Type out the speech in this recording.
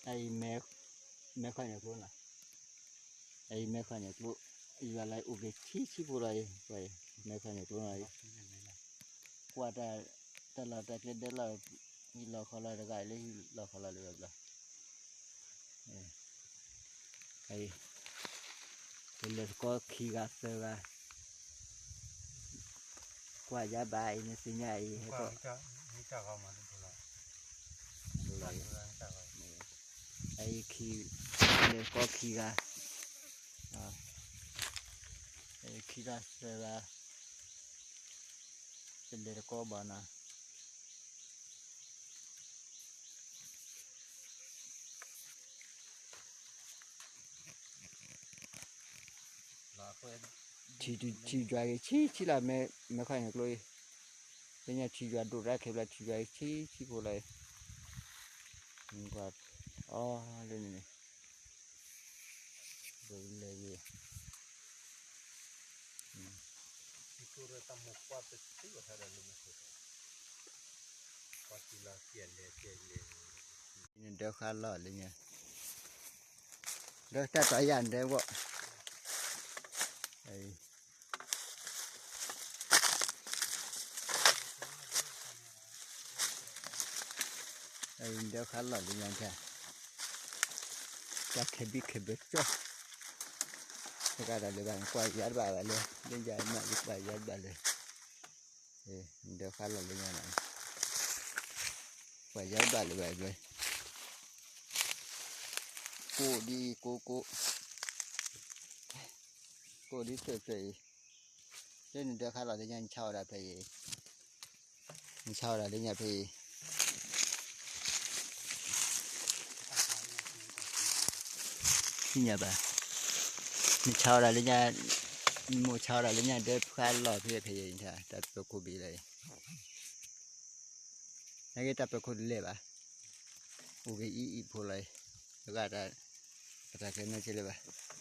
အံၤမဲ မဲခီၣ်ညါကျိနီၤ, အံၤမဲခီၣ်ညါကျိ, ယွၤလၢအိၣ်က့ၤဆံဆံဖိလီၤအံၤ, မဲခီၣ်ညါကျိနီၤ, ကွၢ်တၢ် တၢ်လီၢ်တၢ်ကျဲဒဲးလီၤ, ဟံၣ်လီၤခီလီၤတဂၤအံၤလၢဟံၣ်လီၤခီလီၤလၢဘျီ ပလဲၤသကိးခံဂၤသၢဂၤ, ကွၢ်ယါဘၣ်အံၤ နသ့ၣ်ညါအံၤ ဟဲကီၢ် အံၤခံ လဲၤသကိးခံဂၤ, ခံဂၤသၢဂၤ, ပလဲၤသကိးဘၣ်နီၤ ထံယွၤဂ့ၤဆံဆံလီၤ, မဲခီၣ်ညါကျိအံၤ, လၢညါထံယွၤဒိၣ်တၢ်ခဲဘျီ ထံယွၤဂ့ၤဆံဆံဖိလီၤအံၤ, အီၤလၢန့ၣ်န့ၣ်, ဒိၣ်လဲၣ်ဂ့ၤ နဒၢဃာ်လီၤလၢညါ, ဒၢတၢ်တီယၤနဒဲဝီၣ်, နဒၢဃာ်လီၤလၢညါ, တၢ်ခဲဘံၣ်ခဲဘၢကၠီ, တဂၤဒီးလၢဘၣ် ကွၢ်ယါတဘၣ်ဘၣ်လၢ လၢယၤမး ယကွၢ်ယါတဘၣ်လၢ နဒၢဃာ်လီၤလၢညါနီၤ, ကွၢ်ယါတဘၣ်လၢဘၣ်, ကိၣ်ဒ်အံၤ ကိၣ်ကိၣ်, ကိၣ်ဒ်သိးသိးအံၤ, လၢနဒၢဃာ်လီၤလၢညါ နဆါအီၤဒၣ်ဖဲအံၤ, နဆါအီၤဒၣ်လၢညါဖဲအံၤ သ့ၣ်ညါဘၣ်, နဆါအီၤဒၣ်လၢညါ, မိၢ်ဆါအီၤဒၣ်လၢညါ ဒၢဃာ်လီၤဖဲဖဲအံၤ တၢ်ပၢခိၣ်ဘ့ၣ်လီၤအံၤ, နက့တၢ်ပၢခိၣ်တလဲၤဘၣ်, အိၣ်က့ၤအံၤအံၤဖိလီၤအံၤ, တဂၤတၢ်, တၢ်ခဲနီၢ်က့လၢၤဘၣ်